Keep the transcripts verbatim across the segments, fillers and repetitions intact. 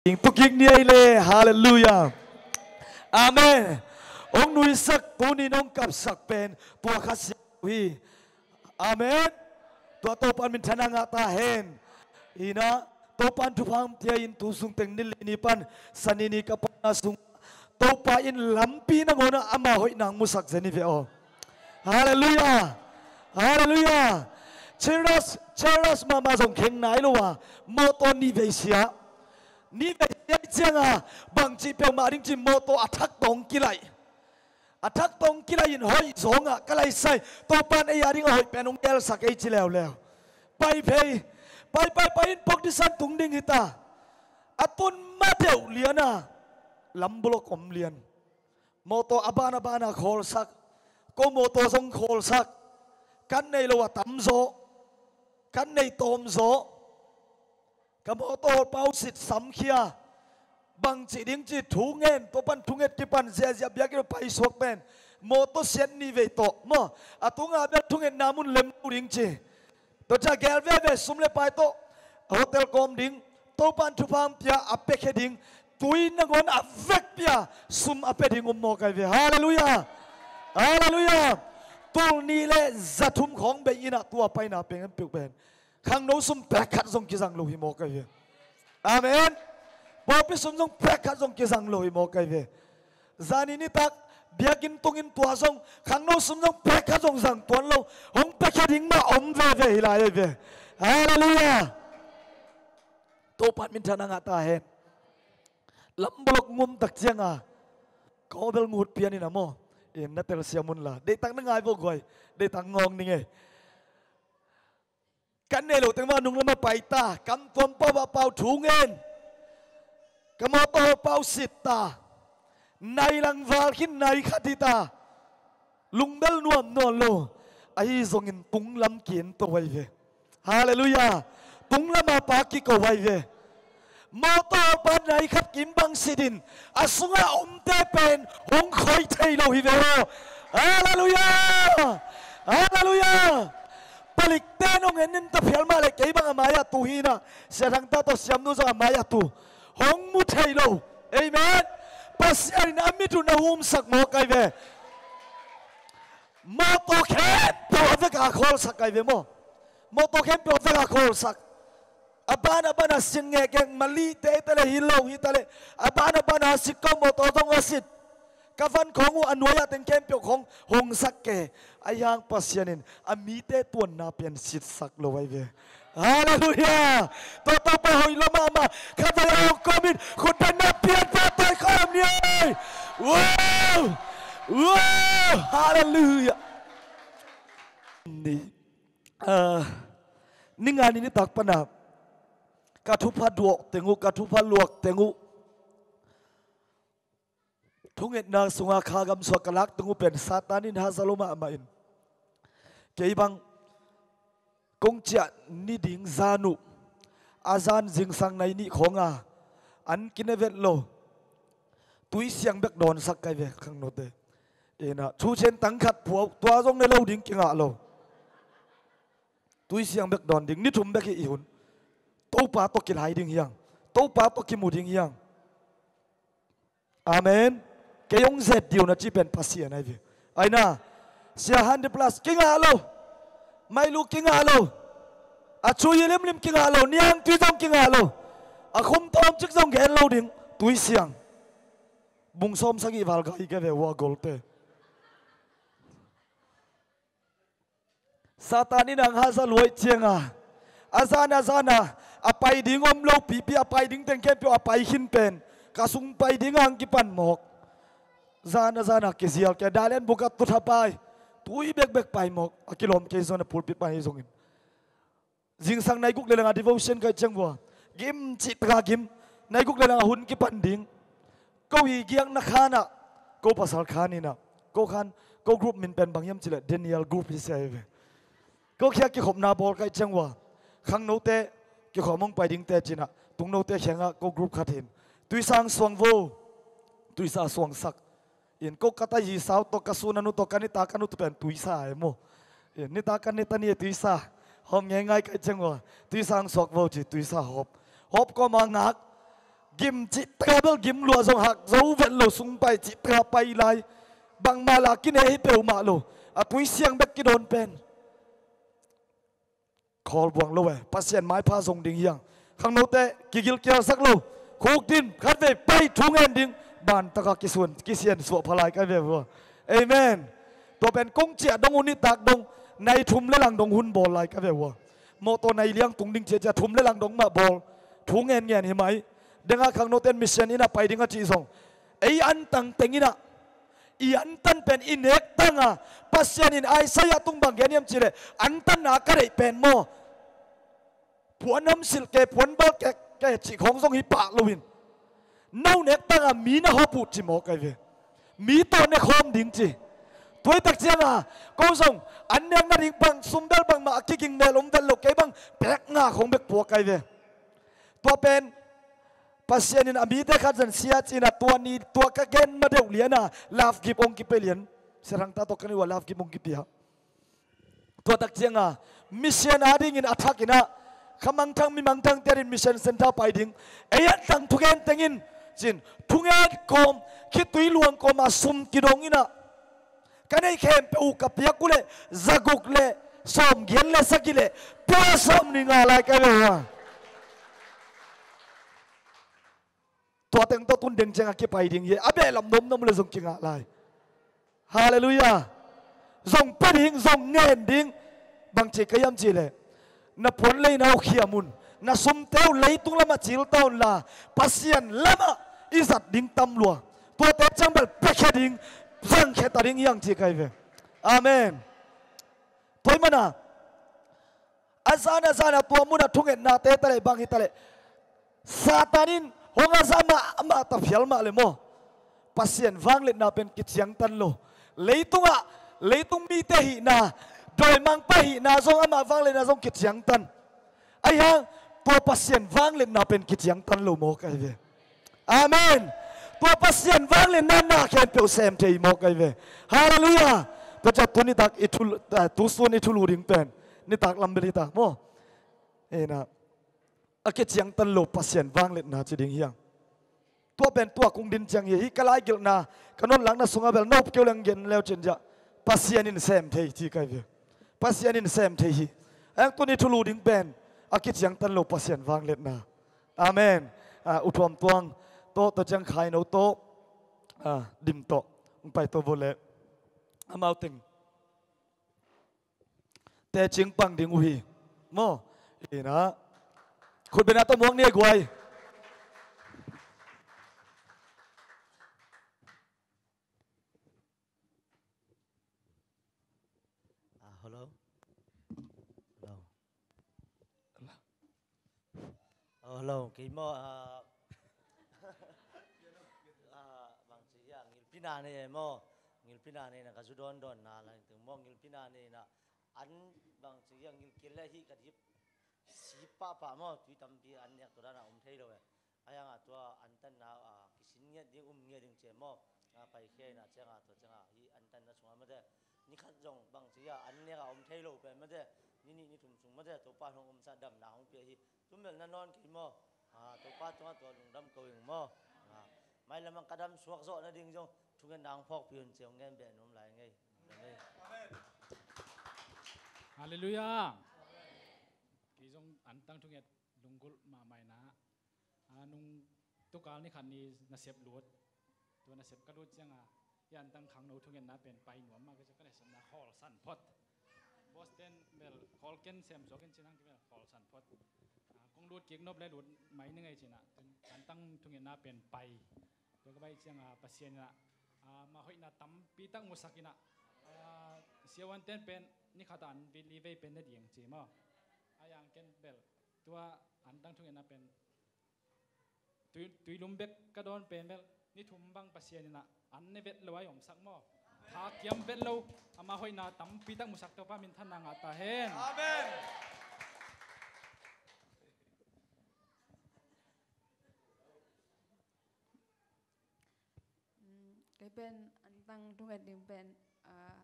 Ing tukik ni ei le. Halleluiah. Amen. Hong nuisak, tunin hong kapsak pen tua kha siam uh hi. Amen. Tua Topa in minthanna ngah ta hen. Ina, Topa in thupha hong pia in, tu sung teng ni li ni pan Sani ni ka paina sung Topa in lampi nangawn ah ama hoihna hong musak zen hi ve aw. Halleluiah. Halleluiah. Cheras, Cheras mahmah zong kheng nai lo a, mawtaw nih vei sia. Nih vei sia i cianga bangci peuhmah ding ci, mawtaw a thak tawh hong kilaih. A thak tawh hong kilaih in hoih zawngah ka laisai. Topa in ei a ding a hoih pen hong gelsak ei ci leuleu. Pai phei. Pai, pai, pai in pok disan tung ding hita. A tun ma deuh liana lam bulok om lian. Mawtaw a ban a bana khawlsak. Ko mawtaw zong khawlsak. Kan nei lo a tamzaw. Kan nei tawmzaw. Ka mawtaw pau sit samkhia. Bangci ding ci thu ngen, tua pan thunget kipan ziahziah biakinn paisuak pen mawtaw siat ni vei tawh maw. A tunga bel thungetna mun lem lo ding ci. Tua cia gel veve, sum le pai tawh hotel kawm ding, Topa in thupha hong pia a pekhe ding, tui nangawn a vekpi a sum a pe ding um mawk ai ve. Halleluiah. Halleluiah. Tul nih le za thum khawng bei inah tua paina peng en piuk pen khangno sum pek khat zong kizang lo hi mawk ai ve. Amen. Pawlpi sum zong pek khat zong kizang lo hi mawk ai ve. Zani nitak biakinn tungin tua zong khangno sum zong pek khat zong zang tuan lo, hong pekhe ding mah om veve hi lai ai ve. Halleluiah. Topa in minthanna ngah ta hen. Lam bulok ngum tak cianga ka aw bel ngut pian in a maw. In na telsiam unla, deihtak na ngai vo guai. Deihtak ngawng ning ei. Kan nei lo teng mah nung lamah pai ta, kam tuam pau ah pau thu ngen. Ka mawtaw pau sit ta. Nai lang val khin nai khat hi ta. Lungbel nuam nawn lo. Ahi zongin tunglam kin to ai ve. Halleluiah. Tunglam a pa kiko ai ve. Mawtaw pa nai khat kim bang sitin a sunga omte pen hong khoi thei lo hi ve aw. Halleluiah. Halleluiah. Palikte nong en in ta phial mah le kei bang a mai-ah tu hinah, Sia Thang ta tawh Siamnu zong a mai-ah tu. Hong mu thei lo. Amen. Pasian in a mit uh na humsak mawk ai ve. Mawtaw khempeuh a vekah a khawlsak ai ve maw. Mawtaw khempeuh a vekah a khawlsak. A ban a ban a sin ngekngek, malite hi ta le hi lo hi ta le, a ban a ban a sit ko mawtaw zong a sit. Ka van khawng uh a nuai-ah teng khempeuh khawng hongsak ke. Ahi hang Pasian in a mite tuanna pian sitsak lo ai ve. Halleluiah. Tua Topa hoih lo mahmah. Khatvei a hong kawmin khutbenna pian pa tawi khawm ni ei. Wow. Wow. Halleluiah. Ni, ah, ni nga ni nitak pana ka thupha duak teng uh, ka thupha luak teng uh, thungetna sunga kha gamsuak ka lak teng uh pen Satan in haza lo mahmah in. Kei bang kong ciah ni ding zan uh, a zan zingsang nai nih khawnga an kine vet lo. Tuisiang bek dawnsak kai ve khangnote. Ina thuchen tang khat pua uh, tua zong ne lo ding kingah lo. Tuisiang bek dawn ding, ni thum bek hi i hun. Topa tawh kilai ding hiang. Topa tawh kimu ding hiang. Amen. Kei hong zet diu na ci pen Pasian ai ve. Aina, Sia Hundred Plus kingah lo. Mailu kingah lo. A cui limlim kingah lo. Niangtui zong kingah lo. A khum tawm cik zong gen lo ding. Tuisiang. Bung sawm sagih val gai ke ve ua golte. Satan in ang haza luai cianga a zan a zan a, a pai ding om lo pipi, a pai ding teng khempeuh a pai khin pen ka sung pai ding ang kipan mawk. Zan a zan a kizial ke dalen buka tutha pai, tui bekbek pai mawk. A kilawm kei zong a pulpit pai hi zongin. Zingsang nai guk le leng a devotion kai ciang vua gim cih taka gim. Nai guk le leng a hun kipan ding. Ko i giakna khanah, ko pasal khan inah, ko khan, ko group min pen bang hiam cileh Daniel group hi sia hi ve. Ko khia kikhopna bawl kai ciang vua khangnote kikhop hong pai dingte cinah tungnote khiangah ko group khat hin tuisang suang vo. Tuisa suangsak. In ko ka ta hi sau tawh ka sun a nu tawh ka nita ka nu tu pen tuisa e mu. In nita ka nita ni e tuisa. Hawm ngei ngai kai ciang ua tuisa ang suak vo ci tuisa hawp. Hawp ko ma ngak. Gim cih taka bel gim lua zong hak zo vet lo, sung pai cih taka pai lai. Bangmah la kineh hi peuhmah lo. A tui siang bek kidawn pen khawl buang lo e. Pasian maipha zong ding hiang. Khangnote kigilkialsak lo. Khukdin khatvei pai thu ngen ding. Ban taka kisuan kisian suah pha lai kai ve vua. Amen. Tua pen kong ciah dong uh nitak dong nai thum le lang dong hun bawl lai kai ve vua. Mawtaw nai liang tung ding ciacia thum le lang dong mah bawl. Thu ngen ngen hi mai. Denga khangnoten mission inn ah pai ding a cih zong ei antang teng inn ah i antan pen i nek tanga Pasian in Isaiah tung bang gen hiam cihleh antanna ka deih pen maw? Puan hamsilh ke puan bal kek ke cih khawng zong hi pah loin no nek tanga mi na hop uh ci maw kai ve. Mi tawh ne khawm ding ci. Tuaitak cianga ko zong an nek nading bang sumbel bangmah a kiging mel om vet lo kei bang pek nga khawng bek pua kai ve. Tua pen Pasian in a mite khat zan sia cina tua ni tua ka gen ma deuh liana love gift ong kipia lian. Serhang ta tawh ka ni ua love gift ong kipia. Tua tak cianga mission a dingin a thak ina kha mangthang mi mangthang terin mission center pai ding. Ei antang thugen tengin cin thugen kawm khitui luang kawma sum kidong ina ka neih khempeuh uh ka piak uhleh zaguk le sawmgiat le sagih le pua sawm ni nga lai ka ve ua. Tua teng tawh tun deng ciangah kipai ding hi a behlap nuamnuam uhleh zong kingah lai. Halleluiah. Zong pia ding zong ngen ding. Bangci ka hiam cihleh na puan leina uh khiam un. Na sumte uh leitung lamah cil ta unla Pasian lamah i zat ding tam lua. Tuate ciang bel piakhia ding zangkhia ta ding hiang ci kai ve. Amen. Tua hi mana a zan a zan a tua muna thungetnate taleh bang hi taleh Satan in hong a za mahmah ta phial mah le maw? Pasian vangliatna pen kiciangtan lo. Leitungah leitung mite hihna dawimangpa hihna zong amah vangliatna zong kiciangtan. Ahi hang tua Pasian vangliatna pen kiciangtan lo maw kai ve. Amen. Tua Pasian vangliatna na khempeuh sem thei maw kai ve. Halleluiah. Tua ciah tu nitak i thul, ah, tu sun i thulu ding pen nitak lam bel hita maw? Ena a kiciangtan lo Pasian vangliatna ci ding hiang. Tua pen tua kung din ciang hi hi ka laigelhna ka nonlakna sungah bel nop keu leng gen leu cin ciah Pasian in sem thei ci kai ve. Pasian in sem thei hi. Ahi hang tuni thulu ding pen a kiciangtan lo Pasian vangliatna. Amen. Ah, U Thuam Tuang tawh, tua ciang Khaino tawh, ah, Dim tawh hong pai tawh vo leh amau teng tecing pang ding uh hi. Maw? Ina khutbena tawh muak ni guai. Ah, hello. Hello. Oh, hello. Kei maw, ah, ah, bangci hiam ngilpina nei e maw? Ngilpina nei na ka zu dawndawnna lai teng maw? Ngilpina nei na an bangci hiam ngilkil le hih ka dip sip pahpah maw? Tui tampi an nek tua dana om thei lo e. Ahi hanga tua antanna, ah, kisin ngiat ding um ngiat ding ci e maw? Ah, paikhia ina cianga tua cianga hih antanna sungah mate ni khat zong bangci a an neka om thei lo pen mate ni nih ni thum sung mate Topa hong omsa damna hong pia hi. Tumel na nawn kei maw? Ah, Topa tungah tua lungdam ko ing maw? Ah, mailamang ka dam suak zawh nading zong thungetna hong phawkpih un ci hong ngen beh nuam lai ngei. Amen. Halleluiah. Kei zong antang thunget lunggulh mahmah ina. Ah, nung tukal ni khat ni nasep lut. Tua nasep ka lut cianga i antang khangno thungetna pen pai nuam mah ka cia ka nasepna khawlsan phot. Boston bel khawl ken sem suak in cin hang ki bel khawlsan phot. Ah, kong lut kik nop le lut mai ni ngei cina. Antang thungetna pen pai. Tua ka pai cianga Pasian ina, ah, mah hoihna tampi tak musak ina. Ah, siavuanten pen ni khat an vili vei pen na ding ci maw? A yang ken bel tua antang thungetna pen tui, tuilum bek ka dawn pen bel ni thum bang Pasian ina an ne vet lo ai omsak maw? Tha kiam vet lo ama hoihna tampi tak musak Topa minthanna ngah ta hen. Amen. Mm, kei pen antang thunget ding pen, ah,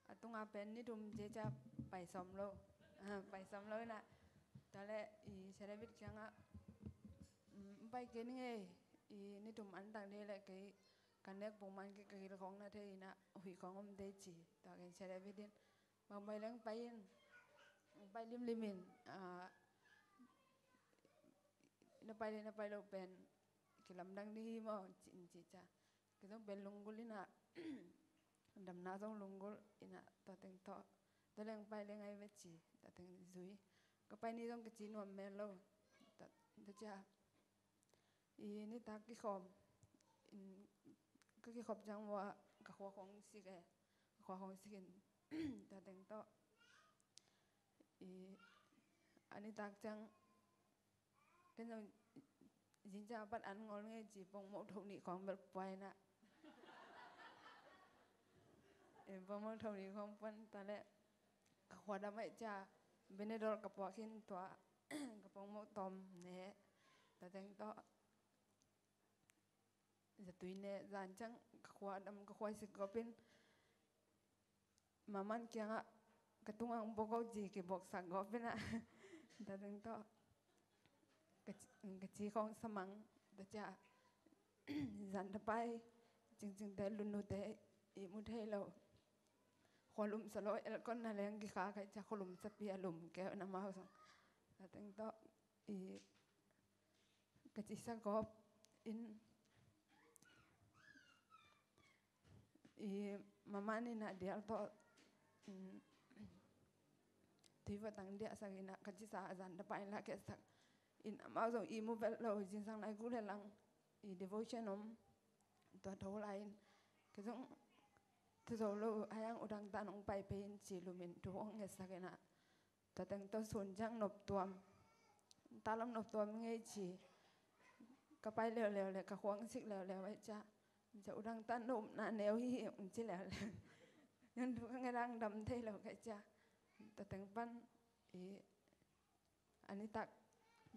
a tunga pen ni thum ciacia pai sawm lo. Ah, pai sawm lo ina. Tua le i Sarabik cianga, mm, Pai kei ni ngei, i ni tum an tang dei leh kei ka nek pongman kei ka gil khawng na thei ina, huih khawng om dei ci. Tua kei sia dei bidin. Bang pai leng pai in, pai limlim in, ah, na pai le na pai lo pen kilamdang ding hi maw, ci in ci cia. Kei zong pen lunggulh ina, damna zong lunggulh ina, tua teng tawh, tua leng pai leng ai ve ci, tua teng zui. Ka pai ni zong ka ci nuam mel lo, tua, tua cia. I nitak kikhawm, in, ka kikhop ciang ua, ka khua khawng sik e, ka khua khawng sik in, tua teng tawh. I, a nitak ciang, ken zong zing ciang a pat an ngol ngei ci, pongmoh tho nih khawng bel puai na. I, pongmoh tho nih khawng puan ta leh, ka khua dam aih cia, Benidorm ka puak in tua, ka pongmoh tawm ne, tua teng tawh. Zatui ne, zan ciang ka khua dam, ka khua sik gawp in, Maman kiangah ka tungah hong bawk o ci, kibawksak gawp in ah. Tua teng tawh ka ci, ka ci khawng samang, tua cia, zan ta pai, cingcingte, lunute, i mu thei lo. Khualum sa lo, elkon na leng kikha kai cia, khualum sapi a lum keu na mau zong. Tua teng tawh, i, ka cisa gawp in, i, Maman ina dial tawh, mm, tui va tang diahsak ina, ka cisa a zan ta pai la kehsak in, amau zong i mu vel lo, zingsang lai gu le lang, i, devotion om, tua tho lai in, kei zong thu zo lo, a yang u dang tan hong pai pei in ci lum in, thu hong ngetsak ina, tua teng tawh sun ciang nop tuam. Talam nop tuam ngei ci. Ka pai leuleu le, ka khuang sik leuleu ai cia. Cia u dang tan nop na neu hi hong ci leuleu. Ngan thu ka nge dang dam thei lo kai cia. Tua teng pan i a nitak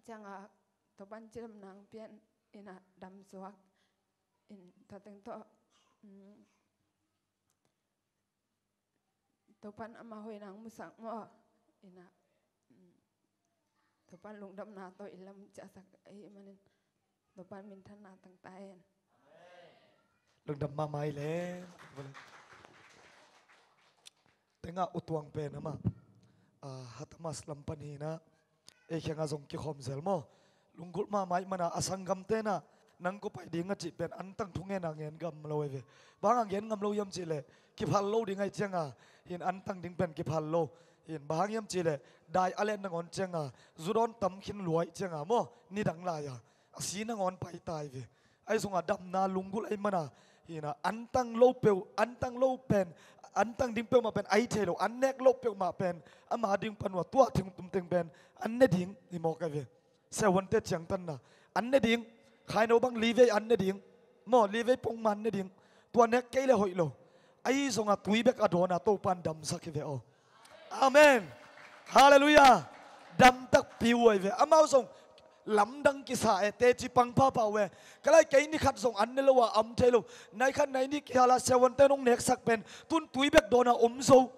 ciang a tua pan cidam nang pian ina dam suak. In tua teng tawh, mm, Topan ama hoih nang musak maw? Ina, mm, Topan lungdamna tawh i lam ciahsak ahih manin Topan minthanna tangta hen. Lungdam mahmah i le. Tengah utuang pen ama, ah, Hatamas lam pan hina. Ei khiangah zong kikhawm zel maw? Lunggulh mahmah ih mana a sanggamte na nang kua pai ding a cih pen antang thungen a ngen ngam lo ei ve. Bang a ngen ngam lo hiam cihleh kiphal lo ding aih cianga hin antang ding pen kiphal lo. Hin bang hang hiam cihleh dai a len nangawn cianga zudawn tam khin luai cianga maw? Nidang lai-a a si nangawn pai tai ve. Ahi zongah damna lunggulh ahi mana hina antang lo peuh, antang lo pen, antang ding peuhmah pen ahi thei lo, an nek lo peuhmah pen ama ding panua tuah thengtum teng pen an ne ding hi mawk ahi ve. Siahuante ciangtanna an ne ding, khaino bang livei an ne ding, maw livei pongman ne ding, tua nek kei le hoih lo. Ahi zongah tui bek a dawna Topan damsak hi ve aw. Amen. Halleluiah. Damtakpi uh ahi ve. Amau zong lamdang kisa e, teci pang phapha uh e. Ka lai kei ni khat zong an ne lo a am thei lo. Nai khat nai nih kihala siahuante nong neksak pen tun tui bek dawna om zo.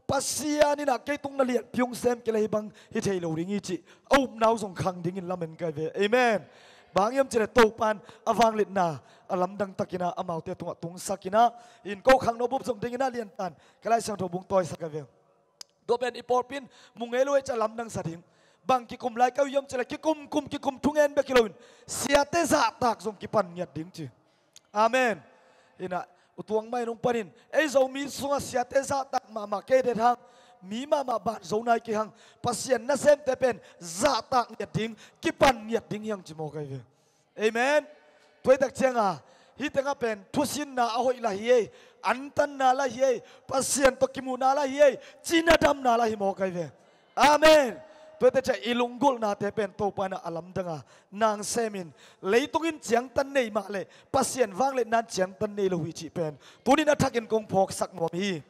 Pasian inah kei tung na lianpi hong sem kei le hi bang hi thei lo ding hi cih a upna uh zong khang dingin lamen kai ve. Amen. Bang hiam cileh Topan a vangliatna a lamdang takinah amaute tungah tungsak inah in ko khangno bup zong dinginah liantan ka Lai Siangtho bung tawisak a ve. Tua pen i pawlpin mu ngei lo ei ca lamdang sa ding. Bang kikum lai ka uh hiam cileh kikum kum kikum thungen bek hi loin siate zahtak zong kipan ngiat ding ci. Amen. Inah utuang mai nong panin ei Zomi sungah siate zahtak mahmah kei det hang mi mahmah ban zo nai kei hang Pasian nasemte pen zahtak ngiat ding, kipan ngiat ding hiang ci mawk ahi ve. Amen. Tuaitak cianga hih tengah pen thusinna a hoih la hi ei, antanna la hi ei, Pasian tawh kimuhna la hi ei, cina damna la hi mawk ahi ve. Amen. Tuate ciah i lunggulhnate pen Topa inah a lamdanga nang semin leitung in ciangtan nei mah le Pasian vangliatna in ciangtan nei lo hi cih pen tunin a thakin kong phawksak nuam hi.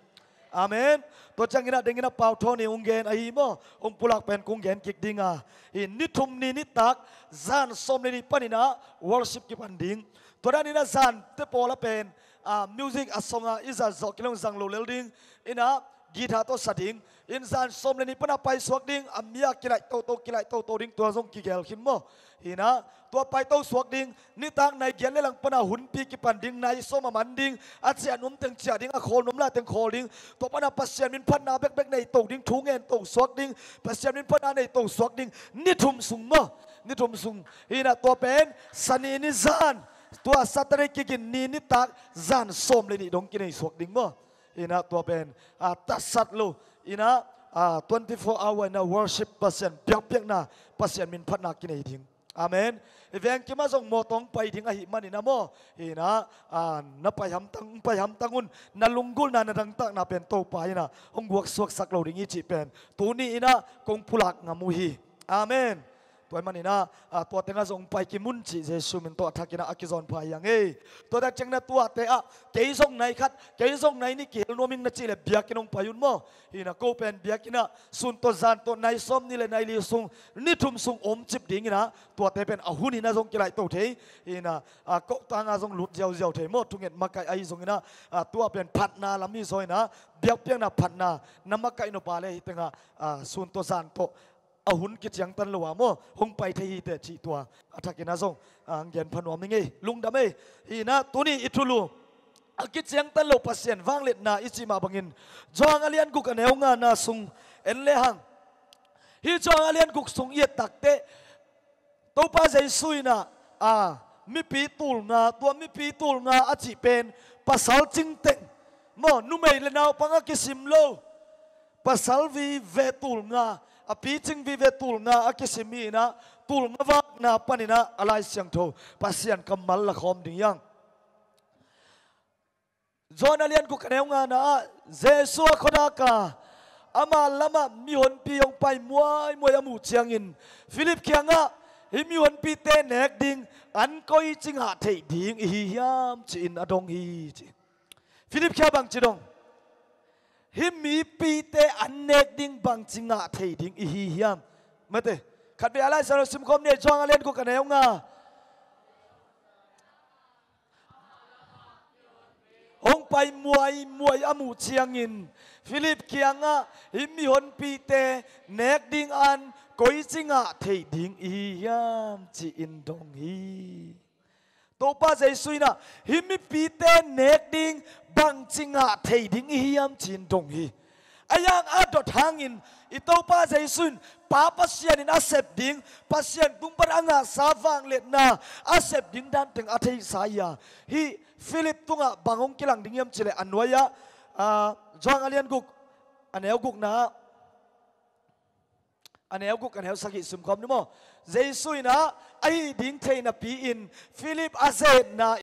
Amen. Tua cianginah denginah pau thawn hi hong gen ahi maw? Hong pulak pen kong gen kik dinga hi ni thum ni nitak zan sawm le nih paninah worship kipan ding. Tua daninah zante pawla pen, ah, music a songa i zat zawh kilong zang lo lel ding. Inah Guitar tawh sa ding, in zan sawm le nih pana paisuak ding, a mi a kilaih toto, kilaih toto ding, tua zong kigel khin maw. Hi na, tua paito suak ding, nitak nai giat le lang pana hunpi kipan ding, nai sawm a man ding, a ciah nuam teng ciah ding, a khawl nuam lai teng khawl ding, tua pana Pasian min phatna bekbek nei to ding, thu ngen to suak ding, Pasian min phatna nei to suak ding, ni thum sung maw, ni thum sung. Hi na, tua pen, Sani ni zan, tua Saturday kigin ni nitak, zan sawm le nih dong kinei suak ding maw. Hi na, tua pen, a, tasat lo. Hi na, a, twenty-four hour in a worship Pasian, biakpiakna, Pasian min phatna kinei ding. Amen. I veng kim a zong mawtaw hong pai ding ahih manin a maw. Hi na, a, na pai hamtang, pai hamtang un, na lunggulhna, na dangtakna pen Topa in a, hong guak suaksak lo ding hi cih pen. Tuni in a, kong pulak ngam uh hi. Amen. Tua ahih manin a, a, tua teng ah zong pai kim un cih Jesu min tawh a thak in a, a kizawn pha hi hang ei. Tua tak ciangin a tuate ah, kei zong nai khat, kei zong nai nih kihel nuam ing na cih leh biakinn hong pai un maw. Hi na, ko pen biakinn ah, sun tawh zan tawh nai sawm nih le nai li sung, ni thum sung om cip ding in a, tuate pen a hun in a zong kilaih to thei. Hi na, a, ko tang ah zong lut ziauziau thei maw, thunget makaih ahi zongin a, a, tua pen phatna lam hi zaw in a, biakpiakna phatna, na makaih nop a leh hi teng ah, a, sun tawh zan tawh, a hun kiciangtan lo a maw, hong pai thei hi teh cih tua. A thak in a zong, a, hong gen pha nuam ing ei, lungdam ei. Hi na, tuni i thulu, a kiciangtan lo Pasian vangliatna i cih mah bangin, Johan a lian guk a neu ngana sung, en le hang. Hih Johan a lian guk sung i et tak teh, Topa Jesu in a, a, mipi tul nga, tua mipi tul nga a cih pen, pasal cingteng maw, numei le naupang a kisim lo. Pasal vive tul nga, a picing vive tul nga a kisim hi in a, tul nga vakna panin a, a Lai Siangtho Pasian kammal lakhawm ding hi hang. Johan a lian guk a neu ngana ah, Jesu a khuadak a, ama lamah mihonpi hong pai muaimuai a muh ciangin, Philip kiangah, hih mihonpite nek ding an koici ngah theih ding i hi hiam ci-in a dong hi ci. Philip kiangah bangci dong? Hih mipite an nek ding bangci ngah thei ding i hi hiam? Mate, khatvei a Lai Siangtho simkhawm ni, Johan a lian guk a neu nga. Hong pai muaimuai a muh ciangin Philip kiangah, hih mihonpite nek ding an koici ngah thei ding i hi hiam ci-in dong hi. Topa Jesu in a, hih mipite nek ding bangci ngah thei ding i hi hiam ci-in dong hi. A yang a dot hangin i Topa Jesu in Pa Pasian in a sep ding, Pasian tung pan a ngahsa vangliatna a sep ding dan teng a theihsa hi a. Hih Philip tungah bang hong kilang ding hiam cih leh a nuai ah, a, Johan a lian guk a neu gukna, a neu guk a neu sagih simkhawm ni maw. Jesu in a, a hih ding thei napi-in Philip a zetna